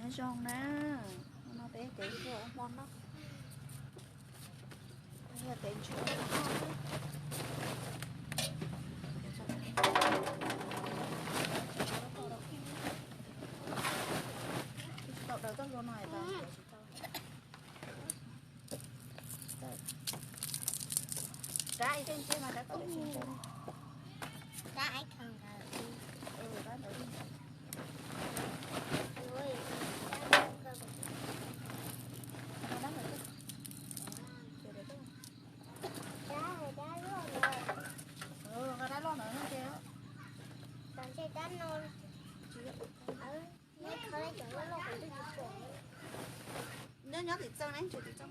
Zoo na, no peb tev ntsuag ua hmo noj. Yog tev ntsuag ua hmo noj. Tsis tau daws koj hlua no es tau. Rab ib teg ntxiag mas rab koj tseem tseem. Rab ib khaws ntawd. Rab loj ntawd ces. Nyob nyob tim txaj ne, tim txaj.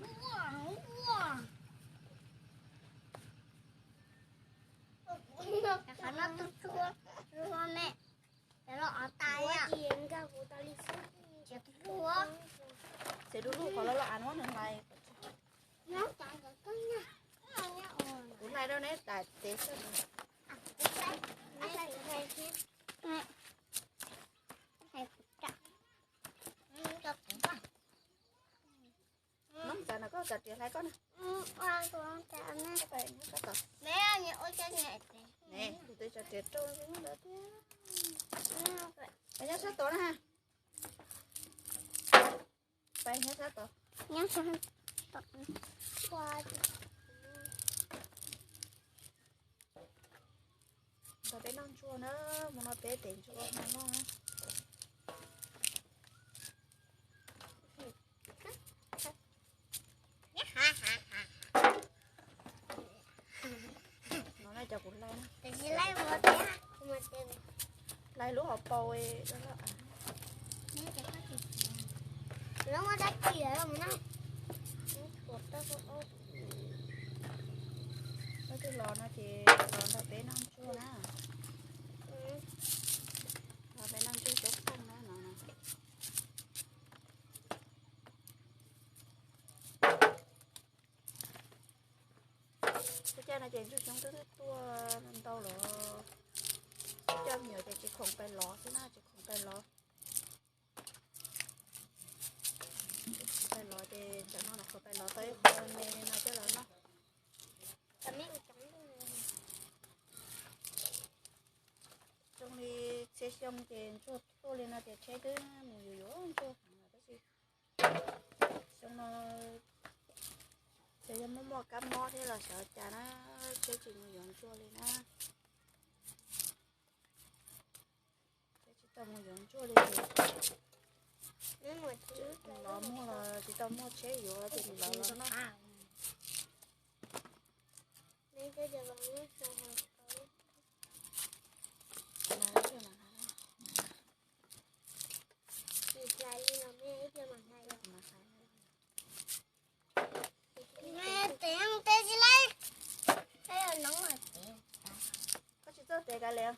Qhov no tu tsuag, tsuag me, cov los ov tas li. Ces du lub qhov los los av no nws hlais. Kuv hlais rau neb daim tsev xwb. Nov txav no koj txav riam hlais koj na. Kuv twb txav riam rau ntawd thiab. Nyob sab tod na ha. Pais nyob sab tod. Nrog peb noj ntsuag na, mus no peb tev ntsuag no noj. No cov kuv hlais, hlais lub hauv paus. Lawv muaj dab tsi lawm no? Lawv twb los no ces los nrog peb noj ntsuag na. Los peb noj ntsuag coob kawg na no. Lub caij no ces ntsuag xyoob twb tuaj ntau lawm. Lub caij me nyuam ces tsis khoom pais lov xwb na, tsis khoom pais lov. Pais lov ces tsam no los khoom pais lov tau ib qho me no coj los noj. Zoo li txhia xyoo ces ntsuag tuaj li no ces tsheb twb mus yuav yuav ntsuag heev lawm tab sis xyoo no ces yog muaj muaj kab mob thiab los xyov cas na, tsheb tsis mus yuav ntsuag li na. Tsis tau mus yuav ntsuag li. Los muag los tsis tau muaj tsheb yuav ces nim los los noj. Koj tsis txawj tev kav liam.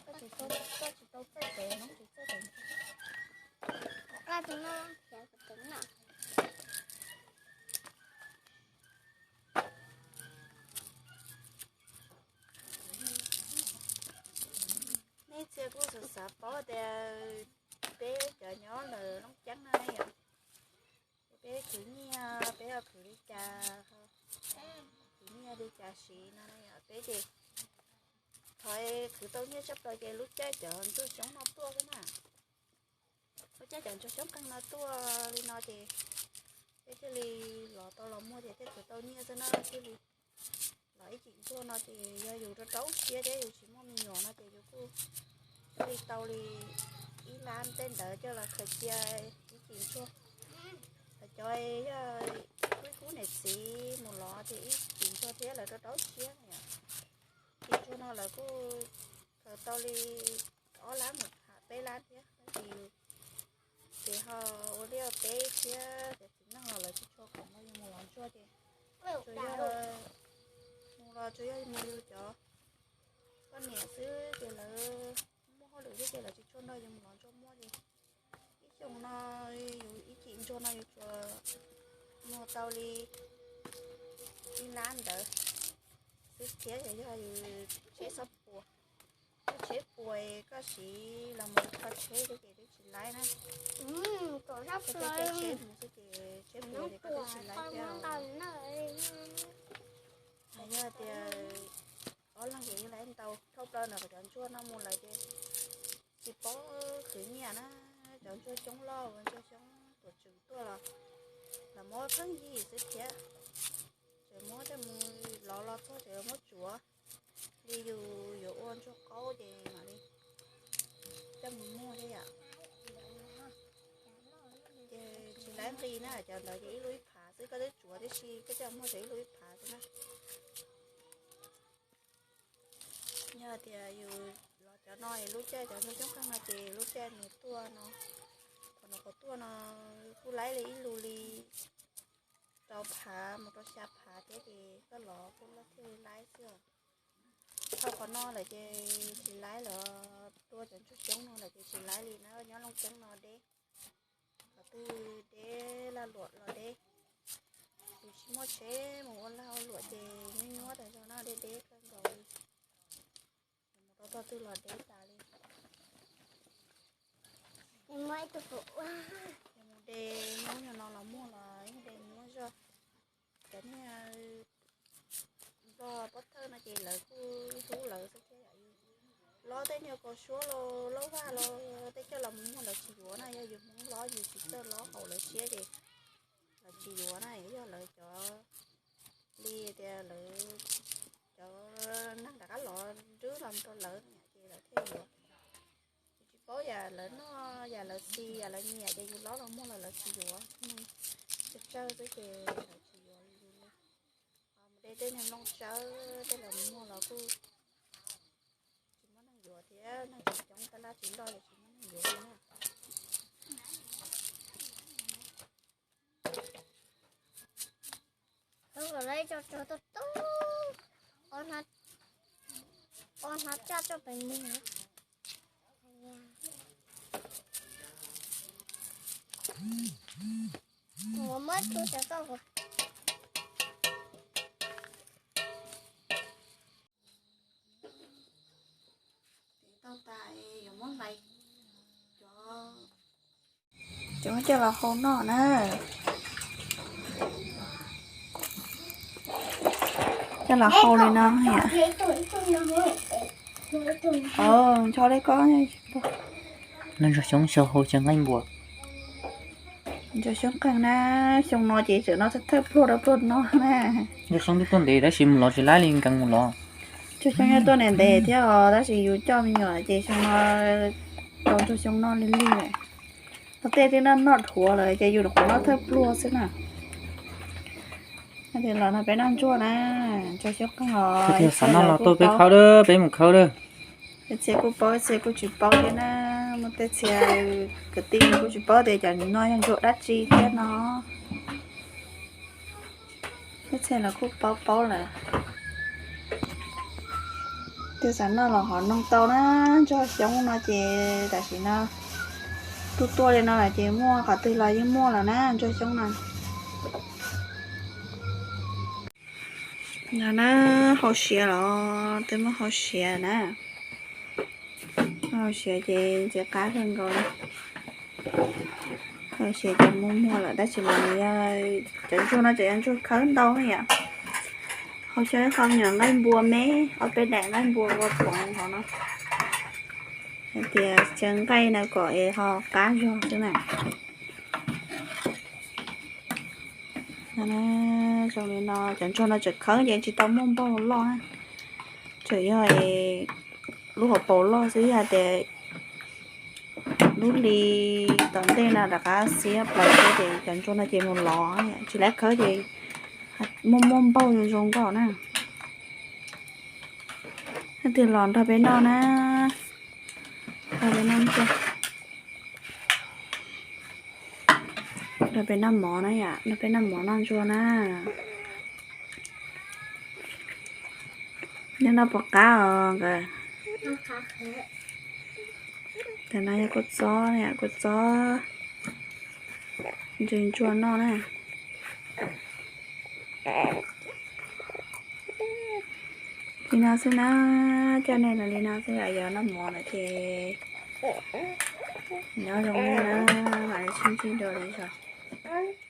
Koj tsis tau txawj tev no, tsis txawj tev. Nej txhia kuj xav xav paub tias peb cov nyob ntawm Looj Ceeb no yom, peb khwv nyiaj peb yuav khwv li cas, khwv nyiaj li cas siv no yom, peb ces thov khwv tau nyiaj tshaj plaws ces lub caij cov ntsuag xyoob no tuaj xwb na. Lub caij cov ntsuag xyoob qeeg no tuaj li no ces peb thiaj li los tau los muag ces thiaj khwv tau nyiaj xwb na, thiaj li los ib cim ntsuag no ces yog yus rau rau siab thiab yus tsis muaj me nyuam no ces yus kuj thiaj li tau li ib lab tej ntawd coj los khaws cia ib cim ntsuag. Lawv cov yog ib khub niam txiv mus lov ces ib cim ntsuag thiab lawv rau rau siab na yom. Cim ntsuag no lawv kuj khaws tau li ob lab mus tham peb lab thiab tab sis yus ces ho ua liaj ua teb thiab cov txiv neej los lawv tsis tshua khoom no yus mus lov ntsuag ces tsuas yog mus los tsuas yog mus yus cov poj niam xwb ces lawv muaj hauj lwm xwb ces lawv tsis tshua nrog yus mus lov ntsuag muag ces ib xyoos no yus ib cim ntsuag no yus tsuas muag tau li ib lab ntawd xwb thiab yog yus tsheb xob puas. Tsheb puas koj siv los mus kho tsheb xwb ces twb tsis laib na. Koj caij tsheb mus xwb ces tsheb puas ces koj twb tsis laib thiab. Yog tias ob leeg ces yeej laib ntau, thauj plaws ntawm cov ntsuag no mus lawm ces tsis paub khwv nyiaj na. Cov ntsuag xyoob loj uas ntsuag xyoob tuam tswm tuaj los, los muab pheej yig xwb thiab. Tseem muab coj mus lov los txog tseem muab tsuav li yus yuav ua ntsuag qaub ces mam li coj mus muag thiab yom. Ces tsis laib nqi na, cov ntawd ces ib lub ib phav xwb, koj twb tsuav tib si koj coj muag tseem ib lub ib phav xwb na. Yog tias yus los cov no es lub caij cov ntsuag xyoob qeeg no ces lub caij nws tuaj no, thaum nws qhuav tuaj no kuj laib li ib lub li rau phav mus rau xya phav thiab ces koj los kuj thiaj li laib xwb. Thaum qhov no lawm ces tsis laib lawm, tua cov ntsuag xyoob no lawm ces tsis laib li na, nyob Looj Ceeb no deb. Qhov twg deb laj luam los deb. Yus tsis muaj tsheb mus ua lag ua luam ces nyuaj nyuaj tas zog no, deb deb kawg nkaus li. Mus rau tog twg los deb tas li. Mus de nyuaj no los muag los yeej de nyuaj zog. Cov niag nplog pob thawj no ces lawv kuj hlub lawv xwb thiab yom. Lob tej niag kaus suab los laub vaj los tej coj los mus muag lawv tsis yuav na, yog yus Hmoob lob yus tsis txawj lob haum lawv siab ces lawv tsis yuav na, yog lawv cov li tias lawv cov neeg rov qab los nrwb los rau lawv ces lawv thiaj yuav. Yus tsis paub yam lawv noj, yam lawv xis, yam lawv nyiam ces yus lob los muag los lawv tsis yuav. Tsawg tsawg xwb ces lawv tsis yuav li yus li. Mus de tej niag nplooj tsawb tej los muag los kuj tsis muaj neeg yuav thiab, neeg tsis coob, tab laj tsis loj ces tsis muaj neeg yuav li na. Lawv ib co tsov tub tub, ob hnab caj coj pem mus. Muab tus cov tau. Tau tas yuav muab hlais cov, cov coj los hau noj na. Coj los hau li no. Ncho li ko. Noj ntsuag xyoob xyaw hau xyaw nqaij npua. Ntsuag xyoob qeeg na, xyoo no ces tseem noj thawj pluag rau pluag no na. Ntsuag xyoob twb tuaj ntev tab sis mus lov tsis laib li, nkees mus lov. Ntsuag xyoob nyob tuaj ntev ntev thiab os, tab sis yus coj me nyuam ces xyoo no tau ntsuag xyoob noj lig lig lawm. Tau tej twb noj noj dhuav lawm ces yus nyuam qhuav noj thawj pluag xwb na. Los no peb noj ntsuag na, ntsuag xyoob qeeg os. Xav noj los tuaj peb khawb lawm, peb mus khawb lawm. Tej txhia kuj paub, tej txhia kuj tsis paub thiab na. Muaj tej txhia kwv tij kuj tsis paub tias cov no yog ntsuag dab tsi thiab no. Tej txhia los kuj paub paub lawm. Twb xav noj los ho noog tau na, ntsuag xyoob no ces tam sim no tuaj tuaj li no lawm ces muaj qhov twg los yeej muaj lawm na, ntsuag xyoob no. No na, hau siav los twb muab hau siav na. Hau siav ces ntxim qab kawg nkaus li. Hau siav ces muag muag lawm tab sis mas nws yog cov ntsuag no ces yog ntsuag khawb ntau yom. Hau xyaw ib qho me nyuam nqaij npua me, ob peb daim nqaij npua ua pov hauv no. Hais tias xyaw nqaij no kom es ho qab zog xwb na. Zoo li no cov ntsuag no tseem khawb ces tsis tau muaj npaug loj na. Tseem yog lub hauv paus loj xwb, yog tias lub hli tom ntej no rov qab xiab plaws xwb ces cov ntsuag no ces mus lov, tsis laib khawb ces muaj muaj npaug zoo zoo nkauj na. Leej twg los nrog peb noj na, nrog peb noj ntsuag, nrog peb noj mov na yom, nrog peb noj mov noj ntsuag na. Nej noj puas qab os nkawd? Ntawm no yog kua txob, kua txob ntse ntsuag noj na. Li no xwb na, coj nej los li no xwb, yog noj mov lawm ces nyob zoo na, mam li sib ntsib dua lwm zaus.